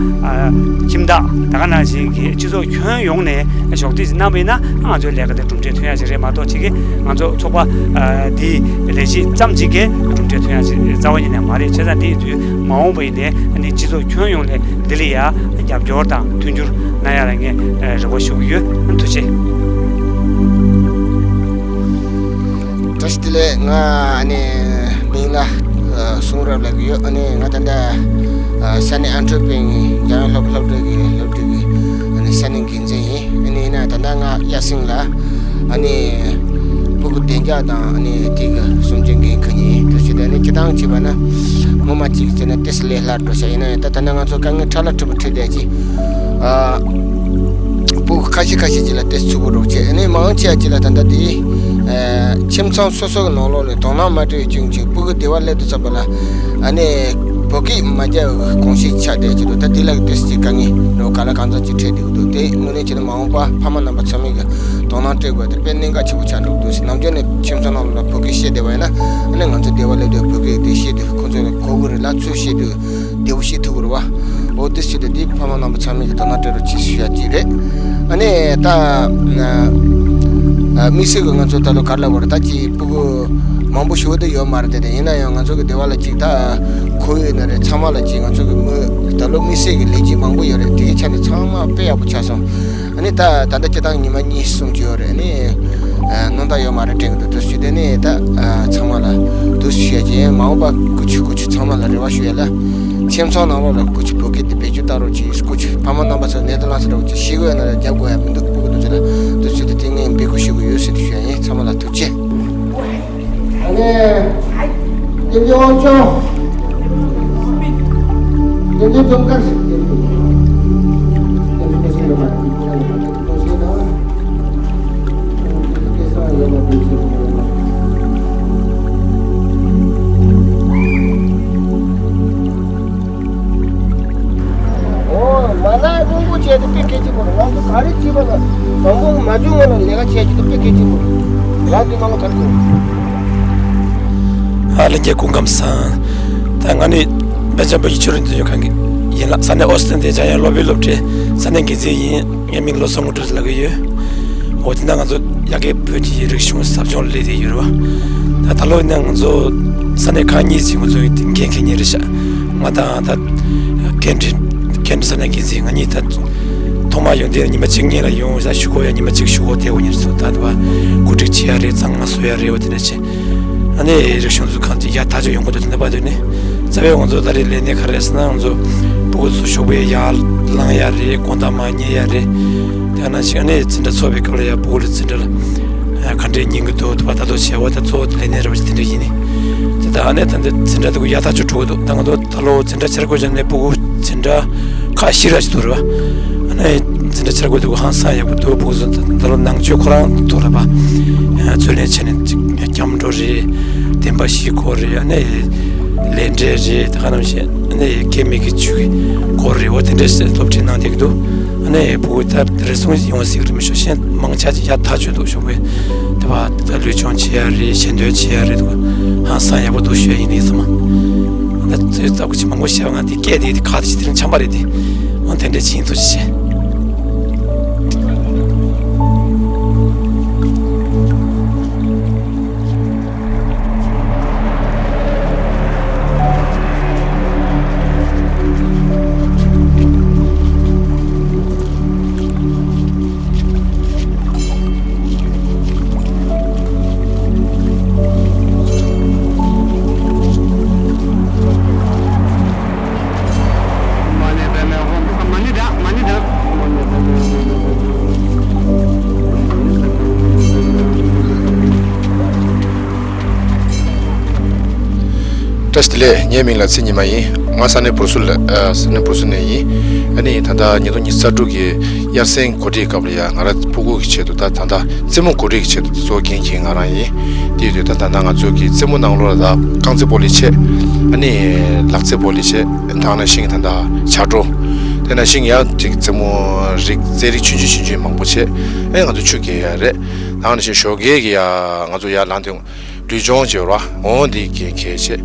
ཁྱིམ་བདག་ད་ག་ནང་བཞིན་གྱི་སྤྱི་ཚོགས་ཁྱོན་ཡོངས་ནས་གཞོགས་འདེགས་ཤིག་གནང་བ་ཡིན་ན། ང་ཚོའི་ལས་ཀ་དེ་གྲུབ་འབྲས་ཐོན་ཡ་ཞིག་རེད་མ་གཏོགས། ཅིག་གི་ང་ཚོ་ཚོགས་པ་ཨ་འདིའི་ལས་བྱེད་ཙམ་ཅིག་གིས་གྲུབ་འབྲས་ཐོན་ཡ་ཞིག་རྩ་བ་ཉིད་ནས་མ་རེད། བྱས་ཙང་འདི་ཡིན་དུས་མ་འོངས་པ་ཡིན་ནའི་ཨ་ནི་སྤྱི་ཚོགས་ཁྱོན་ཡོངས་ནས་འདི་ལ་ཡ་རྒྱབ་སྐྱོར་དང་མཐུན་འགྱུར་གནང་ཡ་ལ་ངས་རེ་བ་ཞུ་གི་ཡོད། ཐུགས་རྗེ་ཆེ། བཀྲ་ཤིས་བདེ་ལེགས། ང་ཨ་ནི་མིང་ལ་ཨ་གསུང་རབ་ལབ་ཀྱི་ཡོད། ཨ་ནི་ང་ད་ལྟ་ཨ་ས་གནས་ཨན་ཊར་པན་རྒྱལ་ཡོངས་སློབ་སློབ་གྲྭ་གི་སློབ་གྲྭ་གི་ཨ་ནི་ས་གནས་འགན་འཛིན་ཡིན། ཨ་ནི་ཡིན་ན་ད་ལྟ་ང་དབྱར་གསེང་ལ་ཨ་ནི་སྤུ་གུ་བདེ་འཇགས་དང་ཨ་ནི་དེ་གི་སྲུང་སྐྱོབ་འགན་འཁུར་མཁན་ཡིན། དེ་བྱས་ཏེ་ཨ་ནི་སྤྱིར་བཏང་བྱས་པ་ན་སྔོན་མ་གཅིག་བྱས་ན་ཏོག་ཙམ་ལས་སླ་འགྲོ་ཤག་ཡིན་ན་ཡང་ད་ད་ལྟ་ང་ཚོ་དཀའ་ངལ་ཕྲ་ལ་ཕྲུ་གུ་ཁྲིད་བསྡད་ཀྱི། ཨ། སྤུ་གུ་ཁ་ཤས་ཁ་ཤས་ཅིག་ལ་ཏོག་ཙམ་ཚུད་པོ་རོགས་བྱས། ཨ་ནི་མང་ཆེ་བ་ཅིག་ལ་ད་ལྟ་དེ། ཨ། ཁྱིམ་ཚང་སོ་སོ་གི་ནང་ལོགས་ལ་དོ་སྣང་མ་སྤྲད་ཅིང་ཅིག་སྤུ་གུ་སྡེ་བ་སླེབས་དུས་ཙམ་པ་ལ། ཨ་ནི་བོད་སྐད་མ་རྒྱག་གི་གོམས་གཤིས་ཆགས་བསྡད་ཀྱི་འདུག་ད་དེ་ལ་ཏོག་ཙམ་ཅིག་དཀའ་ངལ་རོགས་ག་ལ་གང་འཚམ་ཅིག་འཕྲད་བསྡད་ཀྱི་འདུག་དེ་དངོས་གནས་བྱས་ན་མ་འོངས་པ་ཕ་མ་རྣམ་པ་ཚང་མས་ཀྱི་དོ་སྣང་སྤྲད་དགོས་དེ་དཔེ་གནད་འགག་ཆེན་པོ་ཆགས་འགྲོ་གི་འདུག་ཟེར། ནམ་རྒྱུན་ནས་ཁྱིམ་ཚང་ནང་ལ་བོད་སྐད་བཤད་བསྡད་པ་ཡིན་ན། ཨ་ནི་ང་ཚོ་སྡེ་བ་སླེབས་དུས་བོད་སྐད་དེ་བཤད་དུས་ཁོ་ཚོ་ལ་གོ་གི་རེད་ལ། ཚུར་བཤད་དུས་བདེ་པོ་བཤད་ཐུབ་ཀྱི་རེད་བ། འོ་དེ་བྱས་ཏེ་དེ་ཕ་མ་རྣམ་པ་ཚང་མས་ཀྱི་དོ་སྣང་སྤྲད་རོགས་གྱིས་ཞུ་ཡ་གཅིག་རེད། ཨ་ནི་ད་ཨ་དམིགས་བསལ་གྱི་ང་ཚོ་ད་ལོ་ག་རེ་ལབ་དགོས་རེད། ད་ཅིག་སྤུ་གུ་མང་པོ་ཞིག་འོ་དེ་ཡོད་མ་རེད་དེ། དེ་ཡིན་ན་ཡང་ང་ཚོ་གི་སྡེ་བ་ལ་ཅིག་ད་ཁོར་ཡུག་ཡིན་ན་རེད། ཚང་མ་ལ་ཅིག་ང་ཚོ་གི་མི་ད་ལོ་དམིགས་བསལ་གྱི་ལས་བྱེད་མང་པོ་ཡོད་རེད། དེ་གི་ཆ་ནས་ཚང་མ་དཔེ་ཡག་པོ་ཆགས་སོང་། ཨ་ནི་ད་ད་ལྟ་སྤྱིར་བཏང་ཉི་མ་གཉིས་གསུམ་ཅིག་ཡོད་རེད། ཨ་ནི་ཨ་སྣང་དག་ཡོད་མ་རེད་དྲན་གྱི་འདུག་དུས་ཚོད་དེ་ནས་ད་ཨ་ཚང་མ་ལ་དུས་ཚོད་བཤད་ཀྱི་ཡིན། མ་འོངས་པ་སྐུ་མཁྱེན་སྐུ་མཁྱེན་ཚང་མ་ལ་རེ་བ་ཞུ་ཡ་ལ། ཁྱིམ་ཚང་ནང་ལོགས་ལ་སྐུ་མཁྱེན་བོད་སྐད་དེ་བེད་སྤྱོད་བཏང་རོགས་གྱིས། སྐུ་མཁྱེན་ཕ་མ་རྣམ་པ་ཚོ་ནད་དུ་ལངས་ས་འདྲ་བོ་ཅིག་ཤེས་དགོས་ཡ་ན་ལ་རྒྱབ་དགོས་ཡ་མི་འདུག་སྤུ་གུ་དེ་ཚོ་ལ་དུས་ཚོད་དེ་དེ་ངས་འབོད་སྐུལ་ཞུ་གི་ཡོད་ཟེར་དུ་ཞུ་ཡ་ཡིན། ཚང་མ་ལ་ཐུགས་རྗེ་ཆེ། ཨ་ནི། ཏིན་ཏིན་དབང་ཕྱུག་ཏིན་ཏིན་ཙོང་ཁ། ཏིན་ཏིན་ཙོང་ཁ། ཨོ། མ་ན་སྔོན་འགོག་བྱས་ཏེ་དཔེ་གལ་ཆེན་པོ་རེད། ང་ཚོ་ག་རེ་བྱས་པ་ན་མ་འགོག་མ་བྱུང་བ་ལ་ལས་ཀ་བྱས་ཀྱི་འདུག་དཔེ་གལ་ཆེན་པོ་རེད། ང་འདི་ནང་ལ་ག་རེ་དགོས། ཨ་ལྷན་རྒྱས་སྐུ་ཁམས་བཟང་། ད་ང་ནི་སྦེལ་ཇམ་བོད་ཀྱི་ཆོས་རིག་འཛིན་སྐྱོང་ཁང་གི་ཡིན་ལ། ས་གནས་ཨོ་སི་ཏན་དེ་འཇམ་དབྱངས་སློབ་དཔོན་སློབ་གྲྭའི་ས་གནས་འགན་འཛིན་ཡིན། ངའི་མིང་བློ་བཟང་དངོས་གྲུབ་ལབ་ཀྱི་ཡོད། འོ་དེ་ན་ང་ཚོ་ཡ་གི་བོད་ཀྱི་རིག་གཞུང་ཟབ་སྦྱོང་ལས་དེ་ཡོད་རེད་བ། ད་ད་ལོ་ཡིན་ན་ང་ཚོ་ས་གནས་ཁག་གཉིས་ཀྱི་ང་ཚོ་འགན་འཁྱེར་མཁན་རེད་ཤག་ང་དང་ད་ཀན་ཊི་ཀན་ཊི་ས་གནས་འགན་འཛིན་ང་གཉིས་ད་ཐོག་མ་ཡོང་དུས་ཉི་མ་གཅིག་གཉིས་ལ་ཡོང་ས། ཞུ་སྒོ་ཡ་ཉི་མ་གཅིག་ཞུ་སྒོ་དེ་འོ་ཉེར་སོ། ད་དེ་བ་གོ་སྒྲིག་བྱེད་ཡ་རེད། གཙང་མ་བཟོ་ཡ་རེད། འོ་དེ་འདྲ་བྱེད། ཨ་ནི་རིག་གཞུང་འཛུགས་ཁང་ཅིག་ཡར་ཐག་ཆོད་ཡོང་གི་འདུག་དེ་འདྲ་བར་དུ་ནི་རྩ་བའི་ང་ཚོ་ད་རེས་ལས་གནས་ག་རེ་ཟེར་ན། ང་ཚོ་སྤུ་གུ་ཚོ་ཞོགས་པའི་ཡར་ལངས་ཡ་རེད། དགོང་དག་མར་ཉལ་ཡ་རེད། དེ་ནང་བཞིན་ཨ་ནི་འཛིན་གྲྭ་ཚོགས་པའི་སྐབས་ལ་ཡ་སྤུ་གུ་ལ་འཛིན་གྲྭ་ལ་ག་འདྲའི་ཉན་གི་འདུག་དེ་བ་ད་དུང་བྱེད་པ་ད་གཙོ་བོ་ལས་གནས་རེད་བ། དེ་འདྲ་ཡིན་ནི། དེ་ད་ཨ་ནི་ད་འདི་འཛིན་གྲྭ་དེ་གུ་ཡར་ཐག་ཆོད་འགྲོ་གི་འདུག་ད་ང་ཚོ་ད་ལོ་འཛིན་གྲྭ་ཆེར་འགོད་བྱས་ནས་སྤུ་གུ་འཛིན་གྲྭ་ཁག་བཞི་ར་ཅིག་འདུག་རེད་བ། ཨ་ནི་འཛིན་གྲྭ་ཆེར་འགོད་དེ་གུ་ཧང་སང་ཡག་པོ་འདུག་སྤུ་གུ་ཚོ་ད་ལོ་ནང་ཆོས་ཁོ་རང་འདུག་རེད་བ། རྩོད་ལེན་བྱས་ནས་ཅིག་སྐྱབས་འགྲོ་རེད། བདེན་པ་བཞི་སྐོར་རེད། ཨ་ནི་ལས་འབྲེལ་རེད། དེ་ག་ནང་བཞིན་ཨ་ནི་སྐྱེ་མེད་ཀྱི་ཆོས་ཀྱི་སྐོར་རེད། འོ་དེ་འདྲའི་སློབ་ཁྲིད་གནང་བསྡད་ཀྱི་འདུག་ཨ་ནི་སྤུ་གུ་ད་རེ་ཟུང་ཡོང་བ་ཟེར་གི་རེད་མི་ཤོག་ཤེས་མང་ཆ་ཅིག་ཡར་ཐག་ཆོད་འདུག་ཞོགས་པའི་དེ་བ་ད་ལུས་སྦྱོང་བྱེད་ཡ་རེད། ཞལ་འདོན་བྱེད་ཡ་རེད་འདུག་ཧང་སང་ཡག་པོ་འདུག་ཞུ་ཡ་ཡིན། ཡིན་ཙམ་མ་ད་ཚོད་ཙག་པོ་ཅིག་མང་པོ་བཤད་པ་ང་དེ་སྐད་དེ་དེ་ཁ་དེ་ཅིག་དེ་རིང་འཆམ་པ་རེད་དེ། འོ་དེ་འདྲ་ཅིག་ཡིན། ཐུགས་རྗེ་ཆེ། བཀྲ་ཤིས་བདེ་ལེགས། ངའི་མིང་ལ་ཚེ་ཉི་མ་ཡིན། ང་ས་གནས་བུ་སུ་ལ་ཨ་ས་གནས་བུ་སུ་ནས་ཡིན། ཨ་ནི་ད་ལྟ་ཉིས་སྟོང་ཉི་ཤུ་རྩ་དྲུག་གི་དབྱར་གསེང་གོ་སྒྲིག་སྐབས་ལ་ཡ་ང་རང་ཕྲུ་གུ་གི་ཆེད་དུ་ད་ད་ལྟ་རྩེད་མོ་གོ་སྒྲིག་གི་ཆེད་དུ་གཙོ་བོ་འགན་འཁྱེར་ང་རང་ཡིན། དེ་ཡོད་དུས་ད་ད་ལྟ་ང་ཚོ་གི་རྩེད་མོ་ནང་ལོགས་ལ་ད་རྐང་རྩེད་སྤོ་ལོ་བྱས། ཨ་ནི་ལག་རྩེད་སྤོ་ལོ་བྱས། ད་ནང་བཞིན་ད་ལྟ་བྱ་དྲོ། དེ་ནང་བཞིན་ཡང་ཅིག་རྩེད་མོ་རིགས་རྩེད་རིགས་ཆུང་ཆུང་ཆུང་ཆུང་མང་པོ་བྱས། ཨ་ནི་ང་ཚོ་ཆུ་རྐྱལ་ཡ་རེད། ད་ནང་བཞིན་ཞོགས་ཀས་ཀྱི་ཡ་ང་ཚོ་ཡར་ལངས་དུས་ལུས་སྦྱོང་བྱེད་རོགས་འོང་། འདི་གས་གལ་ཆེ།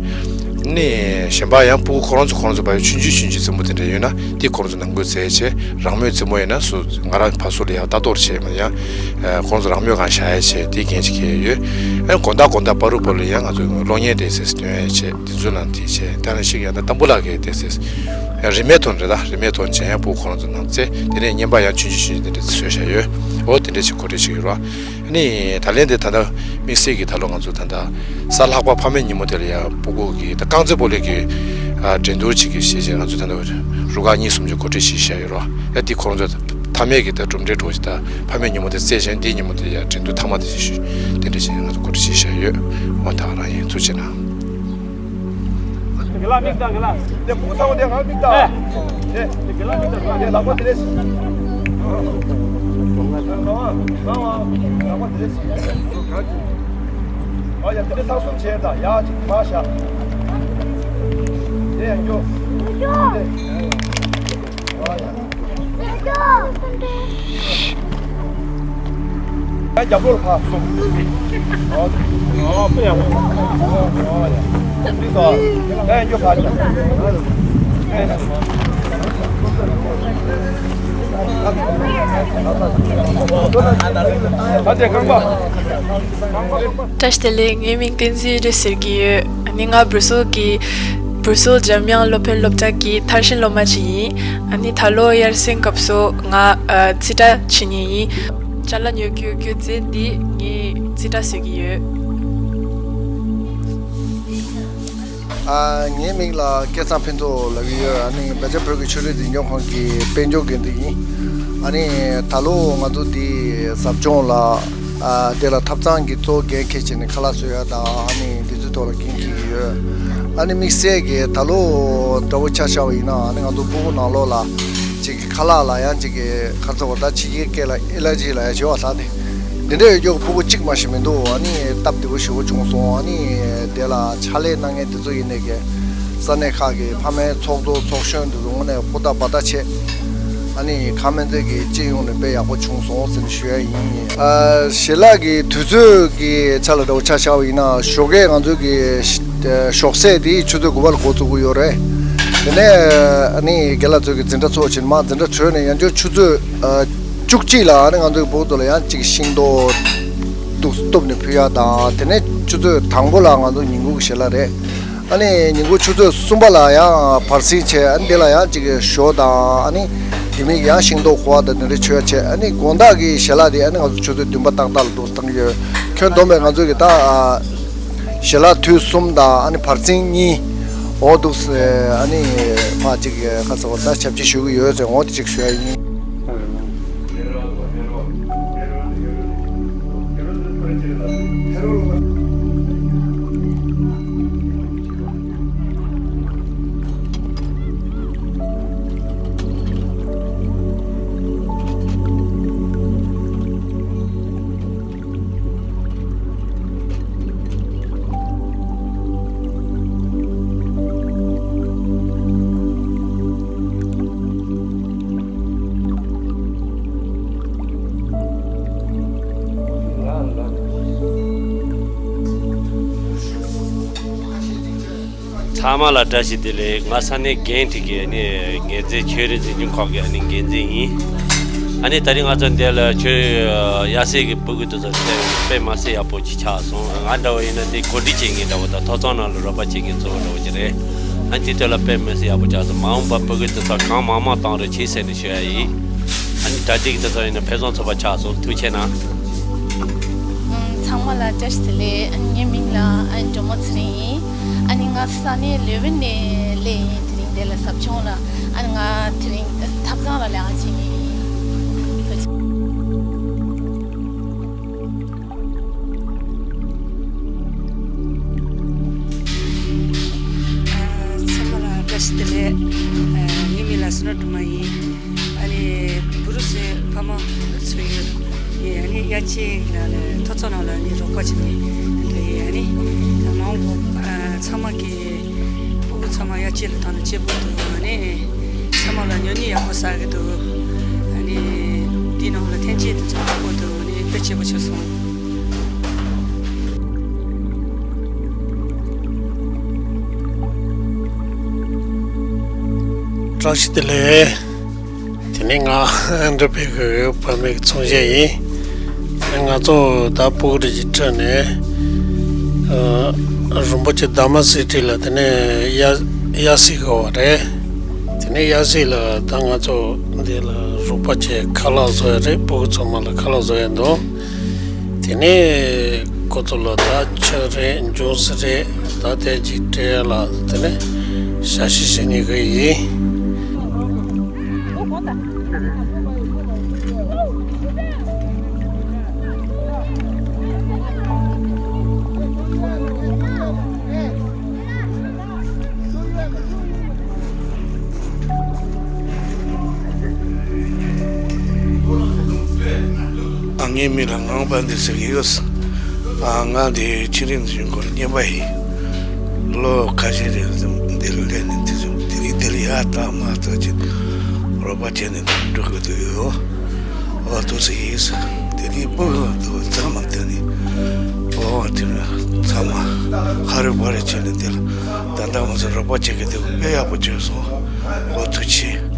ནི་གཞན་པ་ཡང་སྤུ་གུ་ཁོ་རང་ཚོ་ཁོ་རང་ཚོ་བ་ཡོད་ཆུང་ཆུང་ཆུང་ཆུང་རྩེད་མོ་དེ་འདྲ་ཡོད་ན་དེ་ཁོ་རང་ཚོ་ནང་ཁུལ་རྩེད་བྱེད། རང་མོས་རྩེད་མོ་ཡིན་ན་སུ་ང་རང་ཕར་ཚུར་ལ་ཡང་ལྟ་རྟོག་བྱེད་མ་ཡང་ཁོ་རང་ཚོ་རང་མོས་གང་བཞག་ཡ་བྱེད་དེ་འགན་ཅིག་འཁྱེར་ཡོད། ཨ་དགོང་དག་དགོང་དག་བར་དུ་བར་ལ་ཡང་ང་ཚོ་གློག་བརྙན་དེ་ཚོ་སྟོན་ཡ་བྱེད། དེ་ཚོ་ནང་དེ་བྱེད། དེ་ནང་ཞིག་ཡང་ད་ཏམ་བུ་ལག་གི་དེ་ཚོ་ཡང་རིན་མེད་ཐོན་རེད། ད་རིན་མེད་ཐོན་བྱས་ཡང་སྤུ་གུ་ཁོ་རང་ཚོ་ནང་རྩེད། དེ་ནས་བརྙན་པར་ཡང་ཆུང་ཆུང་ཆུང་ཆུང་དེ་འདྲ་བཟོས་བཞག་ཡོད། འོ་དེ་འདྲ་ཞིག་གོ་སྒྲིག་བྱེད་ཀྱི་ཡོད་རེད། ཨ་ནི་ད་ལན་དེ་ད་ལྟ་དམིགས་བསལ་གྱི་ད་ལོ་ང་ཚོ་ད་ལྟ་གཟའ་ལྷག་པ་ཕ་མའི་ཉིན་མོ་དེ་ལ་ཡ་སྤུ་གུ་གི་ད་རྐང་རྩེད་སྤོ་ལོ་གི་ཨ་འགྲན་བསྡུར་ཅིག་གི་ཤེས་བྱས་ང་ཚོ་ད་ལྟ་རུ་ཁག་གཉིས་གསུམ་ཅིག་གོ་སྒྲིག་བྱས་བཞག་ཡོད་རེད། ཡ་དེ་ཁོ་རང་ཚོ་མཐའ་མའི་གི་ད་གྲུབ་འབྲས་འགྲོ་ཞིག་ད་ཕ་མའི་ཉིན་མོ་དེ་རྩེད་བཞིན་དེའི་ཉིན་མོ་དེ་ཡ་འགྲན་བསྡུར་མཐའ་མ་དེ་ཞིག་ཞུ་དེ་འདྲ་བྱས་ང་ཚོ་གོ་སྒྲིག་བྱས་བཞག་ཡོད། འོ་ད་ག་རང་ཡིན། ཐུགས་རྗེ་གནང་། དགེ་ལགས་མིག་ལྟ། དགེ་ལགས། དེ་ཕྲུ་གུ་ཚ་བོ་དེ་ང་མིག་ལྟ། ཨེ། དེ། དེ་དགེ་ལགས་མིག་ལྟ། དེ་ལག་པ་དེ་རེད། ང་ང་ང་ལག་པ་དེ་རེད། ཨ་ཡ་དེ་རེད། ཚང་གསུམ་བྱས་ད་ཡག་ཅིག་མ་བཞག་དེ་ཡང་འགྱོ། དེ། ཨ་ཡ། རྒྱབ་ལོགས་ལ་ཕར་སོང་། ཨོ། ཨོ། ཨོ། ཨོ། ཡ། འདི་ཚོ། ཨེ། འགྱོ་ཕར་འགྱོ། ཨ། དེ་རྐང་པ། བཀྲ་ཤིས་བདེ་ལེགས། ངའི་མིང་བསྟན་འཛིན་རེད་ཟེར་གྱི་ཡོད། ཨ་ནི་ང་བུ་སུལ་གྱི། བུ་སུལ་འཇམ་དབྱངས་སློབ་དཔོན་སློབ་གྲྭ་གི་མཐར་ཕྱིན་སློབ་མ་ཅིག་ཡིན། ཨ་ནི་ད་ལོ་དབྱར་གསེང་སྐབས་སུ་ང་ཨ་རྩིས་ཁྲ་བྱེད་མཁན་ཡིན། ཅ་ལག་ཉོ་རྒྱུ་རྒྱུ་རྫས་འདི་ངས་རྩིས་ཁྲ་བཟོ་གི་ཡོད། ཨ། ངའི་མིང་ལ་སྐལ་བཟང་ཕུན་ཚོགས་ལབ་ཀྱི་ཡོད། ཨ་ནི་སྦེལ་ཇམ་བོད་ཀྱི་ཆོས་རིག་འཛིན་སྐྱོང་ཁང་གི་དཔལ་འབྱོར་འགན་འཛིན་ཡིན། ཨ་ནི་ད་ལོ་ང་ཚོ་འདི་ཟབ་སྦྱོང་ལ། ཨ། དེ་ལ་ཐབ་ཚང་གི་གཙོ་བོ་འགན་འཁྱེར་བྱས་ནས་ཁ་ལག་བཟོ་ཡ་དང་། ཨ་ནི་འདི་ཚོའི་ཐོག་ལ་འགན་འཁྱེར་གྱི་ཡོད། ཨ་ནི་དམིགས་བསལ་གྱི་ད་ལོ་འདྲ་བོ་ཆ་བཞག་པ་ཡིན་ན། ཨ་ནི་ང་ཚོ་སྤུ་གུ་ནང་ལོགས་ལ་ཅིག་གི་ཁ་ལག་ལ་ཡང་ཅིག་གི་ཁ་ཚ་བ་ད་ཕྱི་རྒྱལ་སྐད་ལ་ཨེ་ལར་ཇི་ལབ་ཡ་བྱེད་པ་ལ་དེ། འདི་འདྲ་ཡོད་རྒྱུ་སྤུ་གུ་གཅིག་མ་ཞིག་མི་འདུག་ཨ་ནི་སྟབས་བདེ་པོ་ཞེ་པོ་བྱུང་སོང་། ཨ་ནི་དེ་ལ་ཕྱག་ལས་གནང་མཁན་དེ་ཚོ་ཡིན་ནའི་གི་ས་གནས་ཁག་གི་ཕ་མའི་ཚོགས་གཙོ་ཚོགས་གཞོན་དེ་ཚོ་དངོས་གནས་ཧུར་ཐག་འབད་ཐག་བྱས། ཨ་ནི་ཁ་མན་ཚེ་གི་སྤྱི་ཡོངས་ནས་དཔེ་ཡག་པོ་བྱུང་སོང་ཟེར་ནས་ཞུ་ཡ་ཡིན། ཨ། ཞལ་ལག་གི་དུས་ཚོད་ཀྱི་ཆ་ལ་འདྲ་བོ་ཆ་བཞག་པ་ཡིན་ན། ཞོགས་ཀས་ང་ཚོའི་གི་ཞོགས་ཟས་དེ་ཆུ་ཚོད་དགུ་པ་ལ་འགོ་བཙུགས་ཀྱི་ཡོད་རེད། དེ་ནས་ཨ་ནི་རྒན་ལགས་ཚོས་གི་འཛིན་གྲྭ་ཚོགས་བྱས་ནས། མར་འཛིན་གྲྭ་གྲོལ་ནས་ཡང་བསྐྱར་ཆུ་ཚོད་ཨ་བཅུ་གཅིག་ལ་ཨ་ནི་ང་ཚོའི་སྤུ་གུ་ཚོ་ལ་ཡང་ཅིག་ཤིང་ཏོག་གཏུབ་གཏུབ་ནས་ཕུལ་ཡ་དང་། དེ་ནས་ཆུ་ཚོད་དང་པོ་ལ་ང་ཚོ་ཉིན་གུང་གི་ཞལ་ལག་རེད། ཨ་ནི་ཉིན་གུང་ཆུ་ཚོད་གསུམ་པ་ལ་ཡང་བར་གསེང་བྱས། ཨ་ནི་དེ་ལ་ཡང་ཅིག་ཞོ་དང་། ཨ་ནི་དེ་མིན་ཡང་ཤིང་ཏོག་ཁུ་བ་དང་དེ་འདྲ་མཆོད་ཡ་བྱས། ཨ་ནི་དགོང་དག་གི་ཞལ་ལག་དེ་ཨ་ནི་ང་ཚོ་ཆུ་ཚོད་བདུན་པ་ཏག་ཏག་ལ་འདུག་བཏང་གི་ཡོད། ཁྱོན་བསྡོམས་པས་ང་ཚོ་གི་ད་ཨ་ཞལ་ལག་དུས་གསུམ་དང་། ཨ་ནི་བར་གསེང་གཉིས། འོ་འདུག་སེ། ཨ་ནི་ཕར་ཅིག་ཁ་ཚ་བ་ད་ཞབས་ཕྱི་ཞུ་གི་ཡོད་ཟེར། འོ་དེ་ཅིག་ཞུ་ཡ་ཡིན། ཚང་མ་ལ་བཀྲ་ཤིས་བདེ་ལེགས། ང་ས་གནས་གྷན་ཊི་གི་ཨ་ནི་འགན་འཛིན། ཆོས་རིག་འཛིན་སྐྱོང་ཁང་གི་ཨ་ནི་འགན་འཛིན་ཡིན། ཨ་ནི་ད་རིང་ང་ཚོ་འདི་ལ་ཆོས་ཡ་སྲིད་ཀྱི་སྤུ་གུ་དེ་ཚོ་དཔེ་མི་སྲིད་ཡག་པོ་ཅིག་ཆགས་སོང་། ང་འདྲ་བོ་ཡིན་ན་འདི་གོ་སྒྲིག་བྱེད་མཁན་འདྲ་བོ་དང་། ཐོབ་ཚང་ནང་ལ་རོགས་པ་བྱེད་མཁན་གཙོ་བོ་འདྲ་བོ་ཅིག་རེད། ཨ་ནི་དེ་དོན་ལ་དཔེ་མི་སྲིད་ཡག་པོ་ཆགས་སོང་། མ་འོངས་པ་སྤུ་གུ་དེ་ཚོ་གང་མང་མང་བཏང་རོགས་བྱེད་ཟེར་ནས་ཞུ་ཡ་ཡིན། ཨ་ནི་གྲ་སྒྲིག་དེ་ཚོ་ཡིན་ན་ཕུན་སུམ་ཚོགས་པ་ཆགས་སོང་། ཐུགས་རྗེ་གནང་། ཚང་མ་ལ་བཀྲ་ཤིས་བདེ་ལེགས། ངའི་མིང་ལ་ཨ་ནི་སྒྲོལ་མ་ཚེ་རིང་ཡིན། ཨ་ནི་ང་ས་གནས་ལེ་ཝིན་ནས་སླེབས་ཡིན། དེ་རིང་འདི་ལ་ཟབ་སྦྱོང་ལ། ཨ་ནི་ང་དེ་རིང་ཐབ་ཚང་ལ་ལས་ཀ་བྱེད་མཁན་ཡིན། ཚང་མ་ལ་བཀྲ་ཤིས་བདེ་ལེགས། ངའི་མིང་ལ་བསོད་ནམས་སྒྲོལ་མ་ཡིན། ཨ་ནི་བུ་རུ་སི་ཕ་མ་ཚོ་ཡོད། ཨ་ནི་དབྱར་ཆའི་ནང་ནས་ཐོབ་ཚང་ནང་ལ་ནི་རོགས་པ་བྱེད་མཁན་དེ་འདྲ་ཡིན། ཨ་ནི་མ་འོངས་པ་ཚང་མ་གི་སྤུ་གུ་ཚང་མ་དབྱར་ཆ་ལ་བཏང་ན་སྐྱིད་པོ་འདུག་ཨ་ནི་ཚང་མ་ལ་ཉོ་ཉི་ཡག་པོ་ཟ་གི་འདུག་ཨ་ནི་འདི་ནང་ལ་ཐོན་སྐྱེད་དེ་ཚོ་ཡག་པོ་འདུག་ཨ་ནི་དཔེ་སྐྱིད་པོ་བྱུང་སོང་། བཀྲ་ཤིས་བདེ་ལེགས། དེ་ནས་ང་འདྲ་བའི་གི་བུད་མེད་ཀྱི་ཚོང་བཤེར་ཡིན། དེ་ནས་ང་ཚོ་ད་སྤུ་གུ་རེ་ཅིག་ཁྲིད་ནས་ཨ་རིན་པོ་ཆེ་དྷརྨ་སི་ཊི་ལ། དེ་ནས་དབྱར་དབྱར་གསོལ་གི་བ་རེད། དེ་ནས་དབྱར་གསོལ་ལ་ད་ང་ཚོ་འདི་ལ་རོགས་པ་བྱས་ཁ་ལག་བཟོ་ཡ་རེད། སྤུ་གུ་ཚང་མ་ལ་ཁ་ལག་བཟོ་ཡ་འདུག་དེ་ནས་ཁོ་ཚོ་ལ་ད་ཆུ་རེད། ཇུས་རེད། ད་དེ་ཅིག་སྤྲད་ལ། དེ་ནས་ཞབས་ཕྱི་བྱེད་ནི་གི་ཡིན། ངའི་མིང་ལ་ངང་པ་འདི་ཟེར་གྱི་ཡོད། ཨ། ང་འདི་ཆེད་རིག་འཛིན་སྐོར་རྙེད་པ་ཡིན། ལོ་ཁ་ཤས་རིང་འདིར་སླེབས་ནས་འདི་ཚོ་དེ་རིང་འདིར་ཡར་ལྟ་མར་ལྟ་བྱས་རོགས་པ་བྱས་ནས་འགྲོ་གི་འདུག་ཡོད། ཨོ་ཐུགས་སུ་ཡིས། དེ་རིང་སྤུ་གུ་འདུག་ཚང་མ་དེ་ནི། ཨོ་དེ་ནི་ཚང་མ་ཧ་རི་བ་རི་བྱས་ནས་འདིར་ད་ལྟ་ང་ཚོ་རོགས་པ་བྱེད་ཀྱི་འདུག་དཔེ་ཡག་པོ་བྱས་སོང་། ཨོ་ཐུགས་རྗེ་ཆེ།